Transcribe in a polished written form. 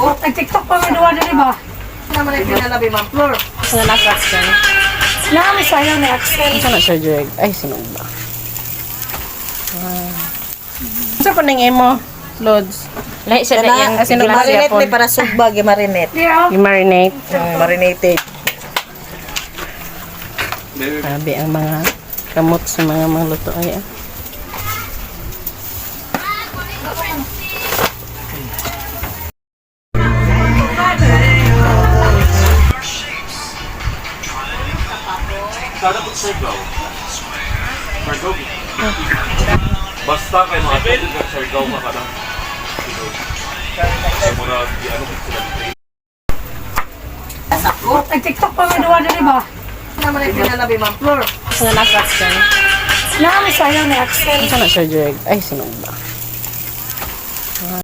Nag-TikTok pa may duwa diri ba? Naman ay pinalabi, Ma'am Flor. Sa nakas ka. Naami sayo ni Axel. Ano na siya, Greg? Ay, sinog ba? Ah. Sa pa ning imo, Lods? Lahi siya na iyang Kana, sinog ba siya Marinate po? ni para sugba, gimarinate. Di oh. I-marinate. Marinated. Grabe ang mga kamot sa mga luto ay. Ah. Sana po Siargao. Siargao. Basta kay mga tubig at Siargao ka ka lang. Kaya mo na, di ano kung sila dito. Nag-TikTok pa may duwa diri ba? Naman ay pinalabi, Ma'am Flor. Sa nakas ka. Naami sayo ni Axel. Ano na siya, Greg? Ay, sinog ba?